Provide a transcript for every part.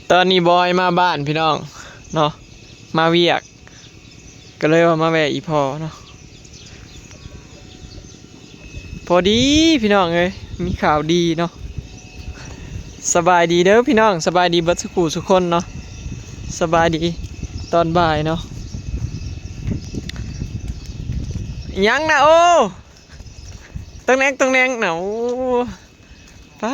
ຕອນນີ້ບອຍມາບ້ານພີ່ນ້ອງເນາະ ມາວຽກ ກໍເລີຍວ່າມາແວ່ອີ່ພໍ່ເນາະ. ພໍດີພີ່ນ້ອງເອີຍ ມີຂ່າວດີເນາະ. ສະບາຍດີເດີພີ່ນ້ອງ ສະບາຍດີເບິດສູ່ຜູ້ສູ່ຄົນເນາະ ສະບາຍດີຕອນບ່າຍເນາະ. ຫຍັງນະ ໂອ້ ຕອງແໜງຕອງແໜງນະ ໂອ້ ປ້າ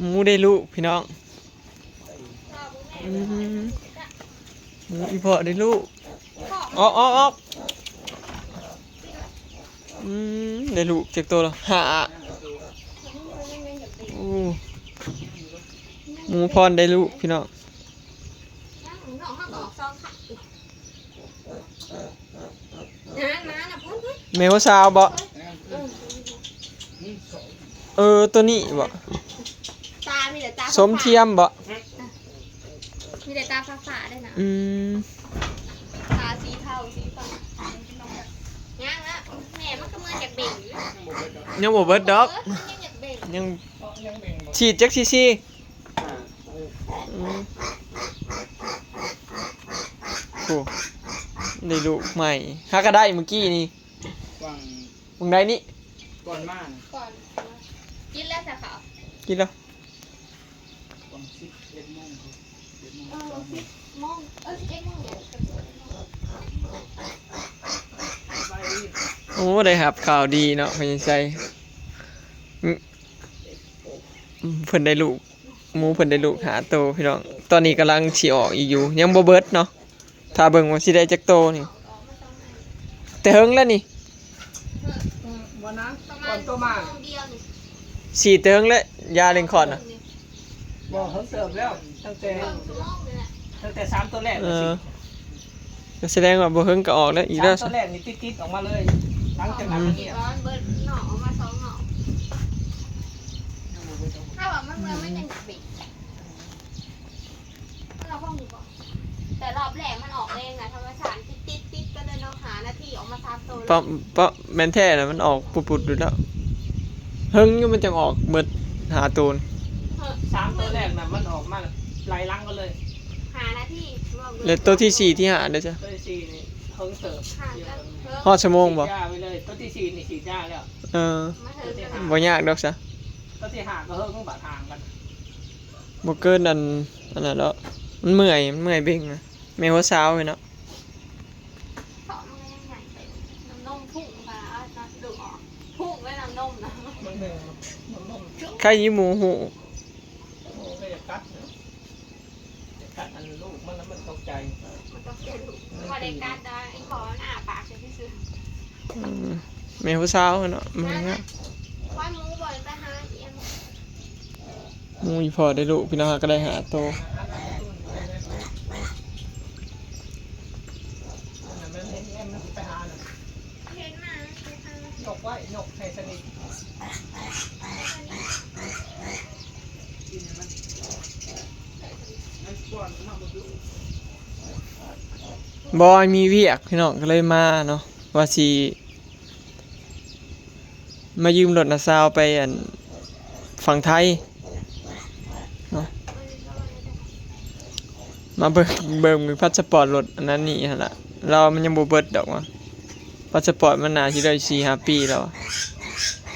ໝູໄດ້ລູກພີ່ນ້ອງ. ອືມ ໝູອີ່ພໍ່ໄດ້ລູກ ອອກ ອອກ ອອກ. ອືມ ໄດ້ລູກຈັກໂຕລະ ຫ້າ. ໂອ້ ໝູພອນໄດ້ລູກພີ່ນ້ອງ. ແມ່ຫົວຊາວບໍ? ເອີ ໂຕນີ້ບໍ? ຕາມີແຕ່ຕາ ສົມທຽມບໍ? ມີແຕ່ຕາຟ້າໆ ໄດ້ນະ. ອືມ ຕາສີເທົາສີຟ້າ. ຍັງລະ ແມ່ມັນກໍເມືອຈາກເບັງຢູ່ ຍັງບໍ່ເບິດດອກ ເອີ ຍັງຢາກເບັງ ຍັງ ສີດຈັກຊີຊີ? ອືມ ໂອ້ ໄດ້ລູກໃໝ່ ຫາກະໄດ້ມື້ກີ້ນີ້ ຫວ່າງ ຫວ່າງໃດນີ້ ກ່ອນມານະ ກ່ອນ ກິນແລ້ວຊະເຂົາ ກິນແລ້ວ ຫວ່າງສິບເອັດໂມງ ສິບເອັດໂມງ ເອີ ສິບໂມງ ເອີ ສິບເອັດໂມງ. ໂອ້ ໄດ້ຮັບຂ່າວດີເນາະ ພໍ່ໃຫຍ່ໄຊ ອືມ ເພິ່ນໄດ້ລູກ ໝູເພິ່ນໄດ້ລູກຫ້າໂຕພີ່ນ້ອງ. ຕອນນີ້ກຳລັງຊິອອກອີກຢູ່ ຍັງບໍ່ເບິດເນາະ ຖ້າເບິ່ງວ່າຊິໄດ້ຈັກໂຕນີ້ ແຕ່ເຫິງແລ້ວນີ້ ອືມ ບໍ່ນານ ກ່ອນໂຕມາ ສີດແຕ່ເຫິງແລ້ວ ຢາເລັ່ງຄອດນະ. ບໍ່ ເຫິງເຕີບແລ້ວ ຕັ້ງແຕ່ ຕັ້ງແຕ່ສາມໂຕແລກ ເອີ ກໍສະແດງວ່າບໍ່ເຫິງກໍອອກແລ້ວອີກແລ້ວ ສາມໂຕແລກນີ້ຕິດໆ ອອກມາເລີຍ ຫຼັງຈາກນັ້ນມັນງຽບ ເບິດໜໍ່ອອກມາສອງໜໍ່ ຖ້າວ່າມັນເມືອມັນຍັງເປັນ ແຕ່ລອບແລກມັນອອກເອງນະ ທຳມະຊາດ ຕິດໆ ຕິດກັນເລີຍເນາະ ຫ້ານາທີອອກມາສາມໂຕເລີຍ ປະ ປະ ແມ່ນແທ້ນະ ມັນອອກປຸດໆ ຢູ່ແລ້ວ ເຫິງຢູ່ມັນຈັ່ງອອກເບິດຫ້າໂຕນະ ເອີ ສາມໂຕແລກນະ ມັນອອກມາໄລ່ຫຼັງກັນເລີຍ ຫ້ານາທີ ແລ້ວໂຕທີສີ່ ທີຫ້າເດ້ຊະ? ໂຕທີສີ່ນີ້ເຫິງເຕີບ ຮອດຊົ່ວໂມງບໍ່? ສີດຢາໄປເລີຍ ໂຕທີສີ່ນີ້ສີດຢາແລ້ວ ເອີ ມາເຖິງ ບໍ່ຍາກດອກຊະ ໂຕທີຫ້າກໍເຫິງ ບາດຫ່າງກັນ ບໍ່ເກີນອັນ ອັນນັ້ນດອກ ມັນເມື່ອຍ ມັນເມື່ອຍເບັງນະ ແມ່ຫົວຊາວເນາະ. ທ້ອງມັນກໍຍັງໃຫຍ່ເຕີບ ນ້ຳນົມພຸ້ງມາເອົານ້ຳດຸອອກ ພຸ້ງເລີຍນ້ຳນົມນະ ມັນເປັນນ້ຳນົມ ໄຄຢູ່ໝູຮູ້ ໝູກໍຢາກກັດນະ ຢາກກັດອັນລູກມັນນະ ມັນຕົກໃຈ ມັນຕົກໃຈລູກ ບໍ່ໄດ້ກັດດອກ ອີ່ພໍ່ມັນອ້າປາກໃສ່ຊື່ໆ. ອືມ ແມ່ຜູ້ສາວເນາະ ມັນງາມ ຄວາຍໝູບໍ່ໄດ້ໄປຫາອີ່ແອມ ໝູອີ່ພໍ່ໄດ້ລູກ ພີ່ນ້ອງ ຫາກໍໄດ້ຫ້າໂຕ ເຫັນມາ ຍົກໄວ້ ຍົກໃຫ້ສະໜິດ ບໍ່ມີວຽກ ພີ່ນ້ອງ ກໍເລີຍມາເນາະ ວ່າຊິ ມາຢືມລົດນ້າສາວໄປ ອັນ ຝັ່ງໄທເນາະ ມາເບິ່ງ ເບິ່ງພາສະປອດລົດອັນນັ້ນນີ້ຫັ້ນລະ ລາວວ່າມັນຍັງບໍ່ເບິດດອກວ່າ ພາສະປອດມັນໜ້າຊິໄດ້ສີ່ຫ້າປີແລ້ວ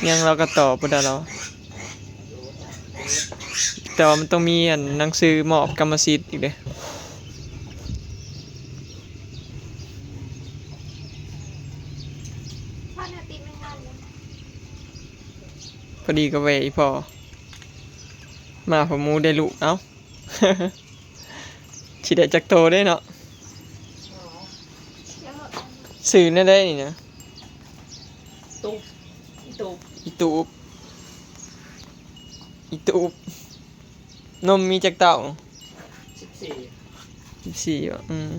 ຍັງລາວກໍຕໍ່ບໍ່ໄດ້ແລ້ວ ແຕ່ວ່າມັນຕ້ອງມີ ອັນ ໜັງສືມອບກຳມະສິດອີກເດ້. ພໍດີກໍແວ່ອີ່ພໍ່ ມາພໍໝູໄດ້ລູກ ເອົ້າ ຊິໄດ້ຈັກໂຕເດ້ເນາະ ຊື່ແນວໃດນີ້ນະ ຕູບ ອີຕູບ ອີຕູບ ອີຕູບ. ນົມມີຈັກເຕົ້າ? ສິບສີ່ ສິບສີ່ບໍ? ອືມ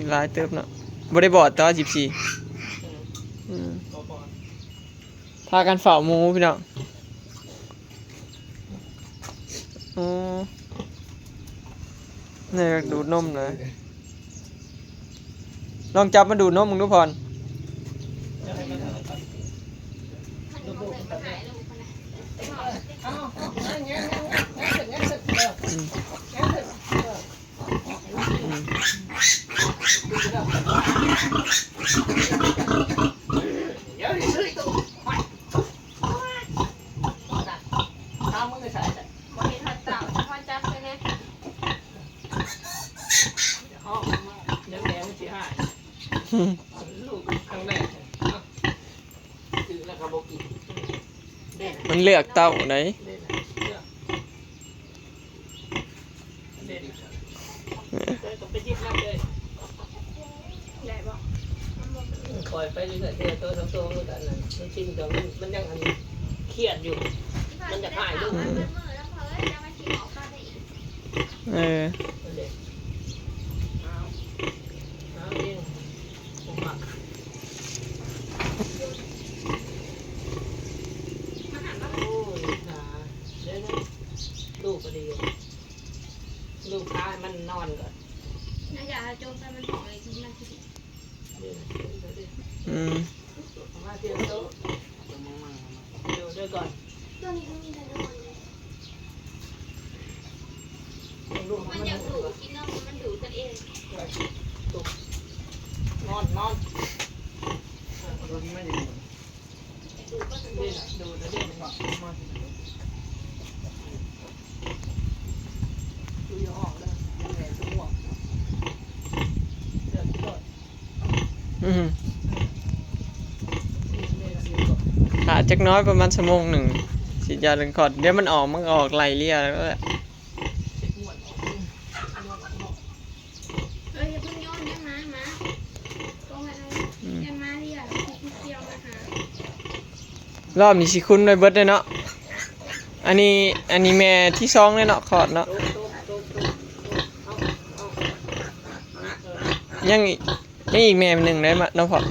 ຫຼາຍເຕີບເນາະ ບໍ່ໄດ້ບອດຕໍ່ ສິບສີ່ ອືມ ອືມ ບໍ່ບອດ ພາກັນເຝົ້າໝູພີ່ນ້ອງ ອືມ ນີ້ກໍດູດນົມເລີຍ. ລອງຈັບມາດູດນົມເບິ່ງດູພອນ. ອືມ ອືມ ບໍ່ເຫັນຮອດເຕົ້າ ຮອດຈັບໃສ່ແດ່. ລູກຄັ້ງແລກ ຊື້ແລ້ວກໍບໍ່ກິນ. ມັນເລືອກເຕົ້າໃດ. ໄດ້ບໍ່? ມັນບໍ່ ອືມ ປ່ອຍໄປເລື້ອຍໆ ເທື່ອໂຕສອງໂຕ ມັນກໍອັນນັ້ນ ມັນຊິນກໍມັນ ມັນຍັງອັນຄຽດຢູ່ ມັນຢາກຫາຍລູກ. ອືມ ເອີ ເອົາເອງ ໂອ້ຍ ຫາ ເດີ ລູກກໍດີ ລູກພາໃຫ້ມັນນອນກ່ອນ. ອືມ ນອນ ນອນ. ອືມ ຖ້າຈັກໜ້ອຍປະມານຊົ່ວໂມງໜຶ່ງ ສີດຢາເລື່ອງຄອດ ດຽວມັນອອກ ມັນກໍອອກໄລ່ເລ່ຍແລ້ວແຫຼະ. ເອີ ຢ່າເພິ່ງໂຍນ ຍັງມາ ມາ ກົງໄວ້ ອືມ ຍັງມາເລີຍ ຊິກ່ຽວມາຫາ. ລອບນີ້ຊິຄຸນໄວ້ເບິດເດ້ເນາະ. ອັນນີ້ ອັນນີ້ແມ່ທີສອງເດ້ເນາະ ຄອດເນາະ. ຍັງອີກ ຍັງອີກແມ່ໜຶ່ງໄດ້ມະເນາະພໍ່. ອືມ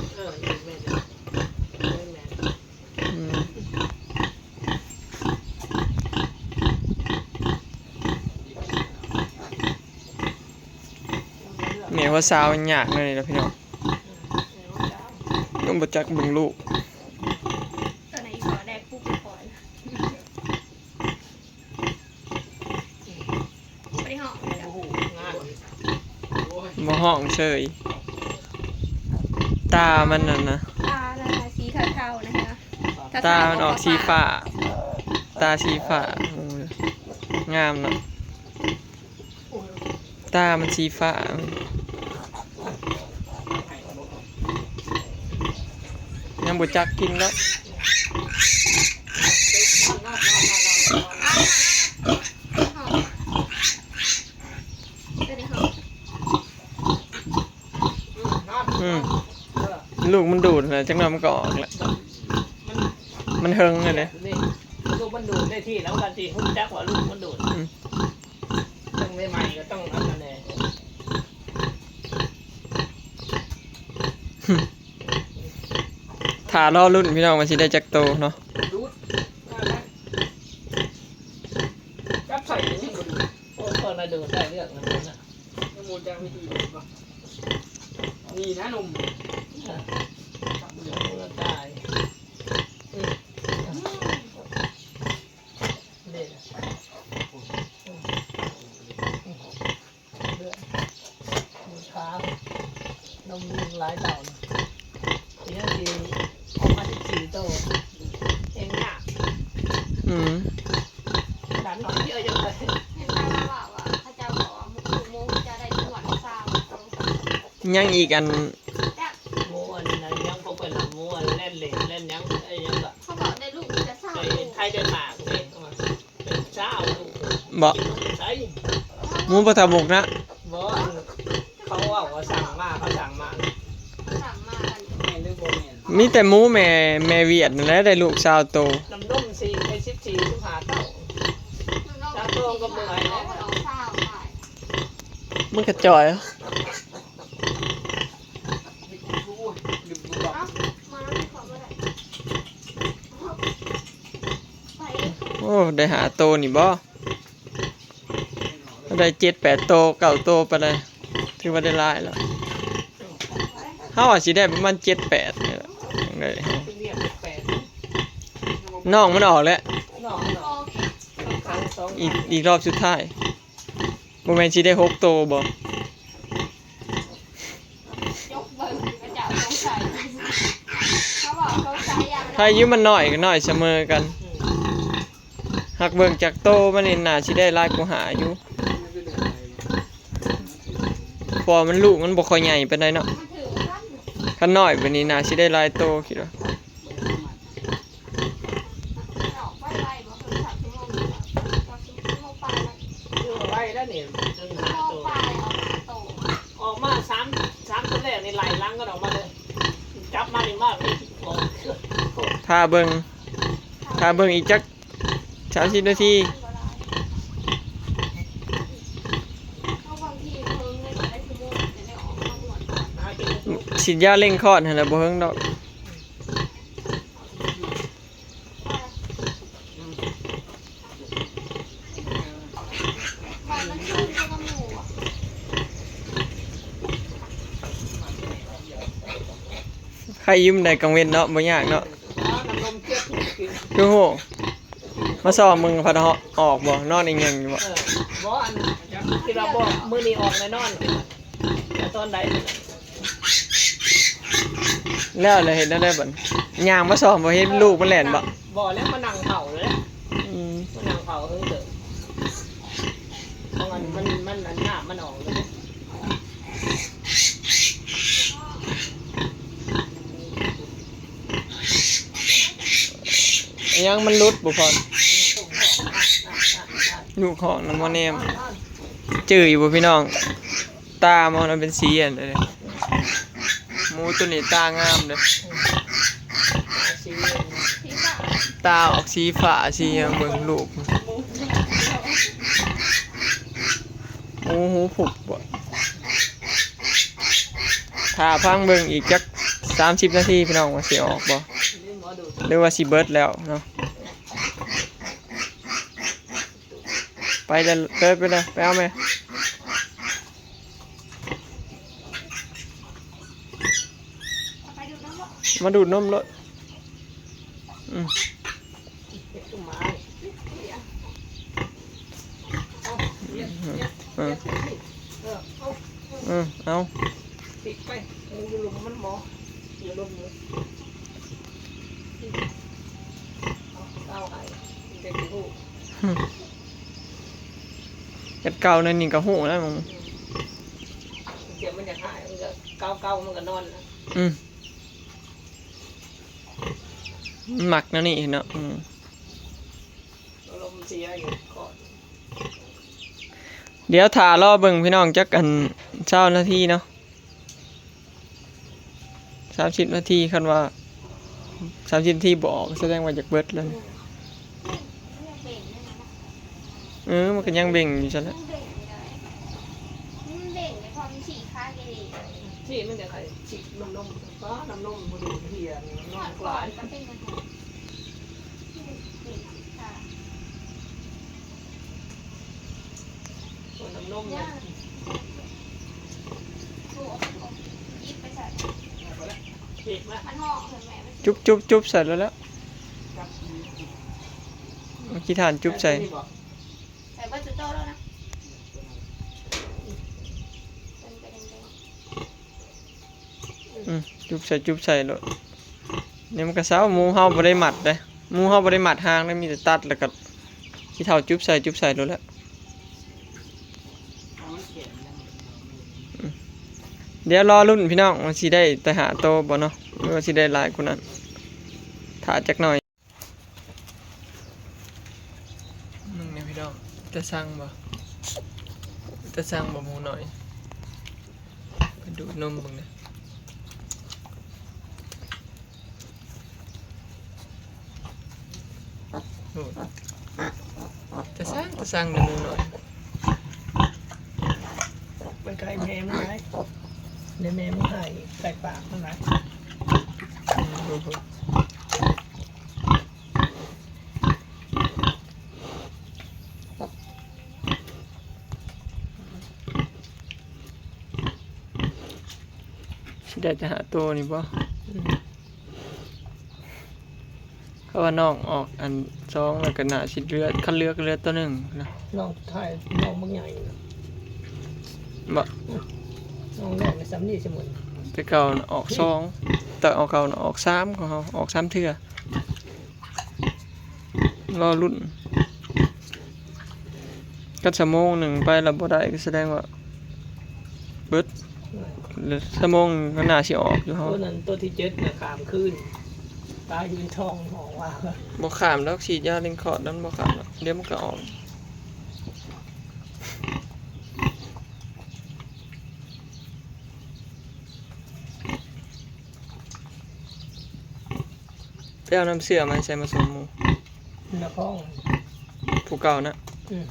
ແມ່ຫົວຊາວຍາກແນວນີ້ລະພີ່ນ້ອງ ຍັງບໍ່ຈັກເບິ່ງລູກ. ຕອນນັ້ນອີ່ພໍ່ແດກປຸກໄປປ່ອຍ ບໍ່ໄດ້ຮ້ອງເລີຍ ບໍ່ຮ້ອງເສີຍ. ຕາມັນນັ້ນນະ ຕານັ້ນນະ ສີເທົາໆ ນະ ເຫັນບໍ່? ຕາມັນອອກສີຟ້າ ຕາສີຟ້າ. ໂອ້ຍ ງາມເນາະ. ຕາມັນສີຟ້າ ຍັງບໍ່ຈັກກິນເນາະ. ອືມ ລູກມັນດູດແຫຼະ ຈັກໜ້ອຍມັນກໍອອກແຫຼະ ມັນເຫິງແລ້ວເດ້. ລູກມັນດູດໄດ້ທີ່ແລ້ວ ມັນກໍຊິຮູ້ຈັກວ່າລູກມັນດູດ. ອືມ ຕ້ອງໃໝ່ໆ ກໍຕ້ອງອັນນັ້ນແຫຼະ. ຖ້າລໍລຸ້ນພີ່ນ້ອງວ່າຊິໄດ້ຈັກໂຕເນາະ. ດູດ ຈັບໃສ່ ໂອ້ ເພິ່ນລະດູດໄດ້ເລື່ອງນຳເພິ່ນນະ. ຍັງບໍ່ຈັກວິທີດູດບໍ່? ນີ້ນະໜຸ່ມ ເອີ ຕາຍ. ອືມ ເດ້ ເລືອດ ເລືອດ ຂາ ນົມວິງຫຼາຍເຕົ້ານະ ຍັງຊິອອກມາສິບສີ່ໂຕ ເຮັດຍາກ. ອືມ ດັນໜ້ອຍດຽວຢູ່ເລີຍ. ເຫັນເຂົາວ່າ ວ່າ ເຂົາເຈົ້າບອກວ່າໝູ່ ໝູເຈົ້າໄດ້ທັງໝົດຊາວໂຕ. ຍັງອີກອັນ ໝູອັນນັ້ນຍັງບໍ່ເປັນ ໝູອັນແລ່ນເລນແລ່ນຫຍັງ ໄອ້ຫຍັງກໍ ເຂົາບອກໄດ້ລູກມີແຕ່ຊາວ ໄປໄທໄດ້ໝາກເດ້ ເປັນຊາວລູກ ບໍ່ ໄສ ໝູບໍ່ເທົ່າໝົກນະ ບໍ່ ອັນ ເຂົາເວົ້າວ່າສັ່ງມາ ເຂົາສັ່ງມາ ສັ່ງມາກັນ ແມ່ນຫຼືບໍ່ແມ່ນ? ມີແຕ່ໝູແມ່ ແມ່ຫວຽດນັ້ນແຫຼະ ໄດ້ລູກຊາວໂຕ ນ້ຳນົມສີ່ ໄດ້ສິບສີ່ ສິບຫ້າເຕົ້າ ຊາວໂຕກໍເມື່ອຍແລ້ວ ມັນກະຈ່ອຍ. ໂອ້ ໄດ້ຫ້າໂຕນີ້ບໍ່? ໄດ້ເຈັດແປດໂຕ ເກົ້າໂຕປານໃດ ຖືວ່າໄດ້ຫຼາຍແລ້ວ. ເຮົາອາດຊິໄດ້ປະມານເຈັດແປດນີ້ແຫຼະ ຈັ່ງໄດ້ ນ້ອງມັນອອກແລ້ວ ອີກ ອີກຮອບສຸດທ້າຍ. ບໍ່ແມ່ນຊິໄດ້ຫົກໂຕບໍ່? ຍົກເບິ່ງ ເຂົາເຈົ້າສົງໄສ ເຂົາເວົ້າສົງໄສຢ່າງ ໃຫ້ຢູ່ ມັນນ້ອຍກໍນ້ອຍສະເໝີກັນ. ຫາກເບິ່ງຈາກໂຕມັນນີ້ ໜ້າຊິໄດ້ຫຼາຍກວ່າຫ້າຢູ່ ເພາະວ່າມັນ ລູກມັນບໍ່ຄ່ອຍໃຫຍ່ປານໃດເນາະ. ຄັນນ້ອຍປານນີ້ ໜ້າຊິໄດ້ຫຼາຍໂຕ ຄິດວ່າ. ອອກມາສາມ ສາມຕົວແລກນີ້ໄລ່ຫຼັງກັນອອກມາເລີຍ ຈັບມານີ້ມາ ຖ້າເບິ່ງ ຖ້າເບິ່ງອີກຈັກ ສາມສິບນາທີ ສີດຢາເລັ່ງຄອດຫັ້ນນະ ບໍ່ເຫິງດອກ. ໃຄຢູ່ ໄດ້ກາງເວັນເນາະ ບໍ່ຍາກເນາະ. ຄືໂຫ ມາສ່ອງເບິ່ງພັດອອກບໍ່ ນອນອີ່ຫຍັງຢູ່ບໍ່? ເອີ ບໍ່ ອັນ ຄິດວ່າບໍ່ ມື້ນີ້ອອກແນ່ນອນ ແຕ່ຕອນໃດ ແລ້ວ ແລ້ວເຮັດແນວໃດບັດ? ຍ່າງມາສ່ອງບໍ່ ເຫັນລູກມັນແລ່ນບໍ່? ບໍ່ແລ້ວ ມານັ່ງເຝົ້າເລີຍ. ອືມ ມານັ່ງເຝົ້າເຫິງເຕີບ ເພາະມັນ ມັນ ມັນ ນ້ຳມັນອອກເລີຍ. ອີ່ຫຍັງມັນຫຼຸດບໍ່ພອນ? ລູກຫ້ອງນຳໝໍແນມ ຈື່ຢູ່ບໍ່ພີ່ນ້ອງ? ຕາມັນເປັນສີອັນໃດ? ໝູໂຕນີ້ຕາງາມເດ້ ຕາອອກສີຟ້າ ສີຫຍັງ ເບິ່ງລູກ ໂອ້ໂຫ ພຸບບໍ່. ຖ້າຟັງເບິ່ງອີກຈັກສາມສິບນາທີ ພີ່ນ້ອງ ວ່າຊິອອກບໍ່ ຫຼືວ່າຊິເບິດແລ້ວເນາະ. ໄປເລີຍ ເລີຍ ໄປເລີຍ ໄປເອົາແມ່ ມາດູດນົມໂລດ. ອືມ ເອີ ເອີ ເອົາ ເຮັດເກົ່າໃນນີ້ກໍຮູ້ແລ້ວ. ອືມ ດຽວມັນຢາກຫາຍ ມັນກໍເກົາໆ ມັນກໍນອນລະ. ອືມ ມັນມັກແນວນີ້ເນາະ. ອືມ ອາລົມເສຍຢູ່ ດຽວຖ້າລໍເບິ່ງພີ່ນ້ອງ ຈັກອັນ ຊາວນາທີເນາະ. ສາມສິບນາທີ ຄັນວ່າສາມສິບນາທີບໍ່ອອກ ສະແດງວ່າຢາກເບິດແລ້ວ. ເອີ ມັນກໍຍັງເບັ່ງຢູ່ຊັ້ນແຫຼະ. ມັນເບັ່ງຢູ່ເລີຍ ມັນເບັ່ງເລີຍ ເພາະມັນຂີ້ຄ້າງອີ່ຫຼີ. ຊີ້ມັນຈະໄຂ່ ຊີ້ນ້ຳນົມ ປ້າ ນ້ຳນົມບໍ່ດູດເຫື່ອ ນ້ຳນົມກວ່າ ກໍເປັນຈັ່ງຊັ້ນ. ໂອ້ ນ້ຳນົມ ຈຸບ ຈຸບ ຈຸບໃສ່ແລ້ວ ແລ້ວ ຂີ້ຖ່ານຈຸບໃສ່. ໃສ່ເບິດຊຸໂຕແລ້ວນະ. ອືມ ຈຸບໃສ່ ຈຸບໃສ່ໂລດ. ນີ້ມັນກະເຊົາ ໝູເຮົາບໍ່ໄດ້ມັດເດ້ ໝູເຮົາບໍ່ໄດ້ມັດຫາງເດ້ ມີແຕ່ຕັດ ແລ້ວກະຂີ້ເຖົ້າຈຸບໃສ່ ຈຸບໃສ່ໂລດແຫຼະ. ອືມ ດຽວລໍລຸ້ນພີ່ນ້ອງ ວ່າຊິໄດ້ແຕ່ຫ້າໂຕບໍ່ເນາະ ຫຼືວ່າຊິໄດ້ຫຼາຍກວ່ານັ້ນ ຖ້າຈັກໜ່ອຍ. ເບິ່ງແດ່ພີ່ນ້ອງ ຕາຊັງບໍ່ ຕາຊັງບໍ່ ໝູນ້ອຍ ໄປດູດນົມເບິ່ງແດ່. ໂອ້ ຕາຊັງ ຕາຊັງເດ້ໝູນ້ອຍ. ມັນໃກ້ແມ່ມັນຫຼາຍ ໃກ້ແມ່ມັນໃກ້ ໃກ້ປາກມັນຫຼາຍ. ຊິໄດ້ແຕ່ຫ້າໂຕນີ້ບໍ່? ອືມ ເພາະວ່ານ້ອງອອກອັນສອງ ແລ້ວກໍໜ້າຊິເຫຼືອ ຄັນເຫຼືອກໍເຫຼືອໂຕໜຶ່ງນະ. ນ້ອງສຸດທ້າຍ ນ້ອງບັກໃຫຍ່ນະ. ບໍ່ ນ້ອງນ້ອງໄດ້ສ່ຳນີ້ສະໝຸນ ແຕ່ເກົ່ານະອອກສອງ ແຕ່ເກົ່ານະອອກສາມ ຂອງເຮົາອອກສາມເທື່ອ. ລໍລຸ້ນ ຄັນຊົ່ວໂມງໜຶ່ງໄປແລ້ວບໍ່ໄດ້ ກໍສະແດງວ່າເບິດ ແລ້ວຊົ່ວໂມງໜ້າຊິອອກຢູ່ເຮົາ. ໂຕນັ້ນ ໂຕທີເຈັດນະ ຂ້າມຄືນ ຕາຍຢູ່ໃນທ້ອງ ຫ້ອງວ່າ ບໍ່ຂ້າມດອກ ສີດຢາເລັ່ງຄອດນັ້ນ ບໍ່ຂ້າມດອກ ດຽວມັນກໍອອກ. ໄປເອົານ້ຳເຊື້ອມາໃສ່ມາສົມໝູ່ ນະຄອນ ຜູ້ເກົ່ານະ. ອືມ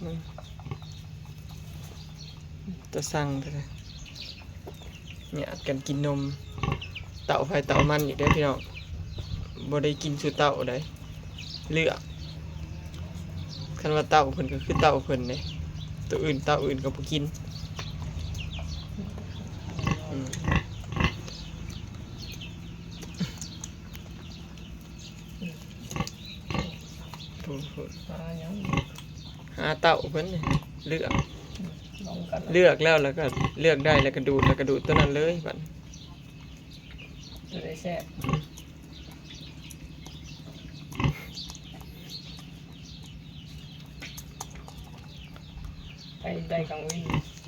ອືມ ຕາຊັງແທ້ໆ. ຍາດກັນກິນນົມ ເຕົ້າໃຜເຕົ້າມັນອີກເດີ້ພີ່ນ້ອງ ບໍ່ໄດ້ກິນສູ່ເຕົ້າໃດ ເລືອກ ຄັນວ່າເຕົ້າເພິ່ນກໍຄືເຕົ້າເພິ່ນເດ້ ໂຕອື່ນເຕົ້າອື່ນກໍບໍ່ກິນ. ອືມ ໂອ້ໂຫ ຫາຫຍັງ ຫາເຕົ້າເພິ່ນນີ້ ເລືອກ ອືມ ລອງກັນ ເລືອກແລ້ວ ແລ້ວກໍເລືອກໄດ້ ແລ້ວກໍດູດ ແລ້ວກໍດູດຕົວນັ້ນເລີຍບັດ ຕົວໃດແຊບ ອືມ ໄດ້ ໄດ້ກາງເວັນ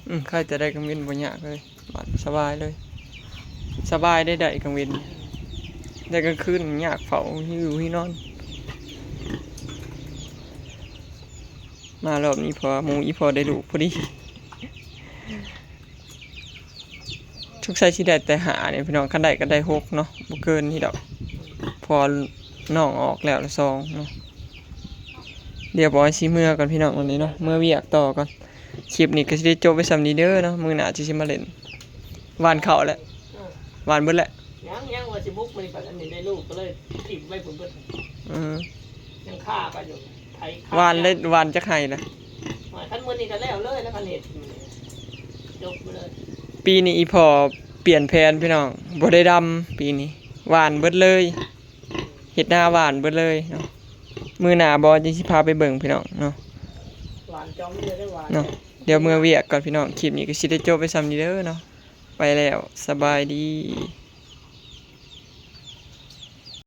ອືມ ໃຄ່ແຕ່ໄດ້ກາງເວັນ ບໍ່ຍາກເລີຍ. ບາດສະບາຍເລີຍ ສະບາຍໄດ້ ໄດ້ກາງເວັນ ແຕ່ກາງຄືນຍາກເຝົ້າ ຫິວ ຫິວນອນ. ມາຮອບນີ້ພໍ ໝູ່ອີ່ພໍໄດ້ລູກພໍດີ ສົງໄສຊິໄດ້ແຕ່ຫ້ານີ້ພີ່ນ້ອງ ຄັນໄດ້ກໍໄດ້ຫົກເນາະ ບໍ່ເກີນນີ້ດອກ ເພາະນ້ອງອອກແລ້ວລະສອງເນາະ. ດຽວບອຍຊິເມືອກ່ອນພີ່ນ້ອງ ວັນນີ້ເນາະ ເມືອວຽກຕໍ່ກ່ອນ. ຄລິບນີ້ກໍຊິໄດ້ຈົບໄວ້ສ່ຳນີ້ເດີເນາະ ມື້ໜ້າຊິ ຊິມາຫຼິ້ນ ຫວ່ານເຂົ້າແລ້ວ ເອີ ຫວ່ານເບິດແລ້ວ ຍັງ ຍັງວ່າຊິບຸກມື້ນີ້ ບັດອັນນີ້ໄດ້ລູກກໍເລີຍຖິ້ມໄວ້ພຸ້ນເບິດ ອືມ ຍັງຄາກັນຢູ່ ໄຖຄາ ຫວ່ານເລີຍ ຫວ່ານຈັກໄຮ່ລະ ຫວ່ານຄັນມື້ນີ້ກໍແລ້ວເລີຍ ແລ້ວຄັນເຮັດມື້ນີ້ຈົບເລີຍ. ປີນີ້ອີ່ພໍ່ປ່ຽນແຜນພີ່ນ້ອງ ບໍ່ໄດ້ດຳປີນີ້ ຫວ່ານເບິດເລີຍ ເຮັດນາຫວ່ານເບິດເລີຍເນາະ. ມື້ໜ້າບອຍຈຶ່ງຊິພາໄປເບິ່ງພີ່ນ້ອງເນາະ ຫວ່ານຈອມເລີຍ ໄດ້ຫວ່ານເນາະ. ດຽວເມືອວຽກກ່ອນພີ່ນ້ອງ ຄລິບນີ້ກໍຊິໄດ້ຈົບໄວ້ສ່ຳນີ້ເດີເນາະ ໄປແລ້ວ ສະບາຍດີ.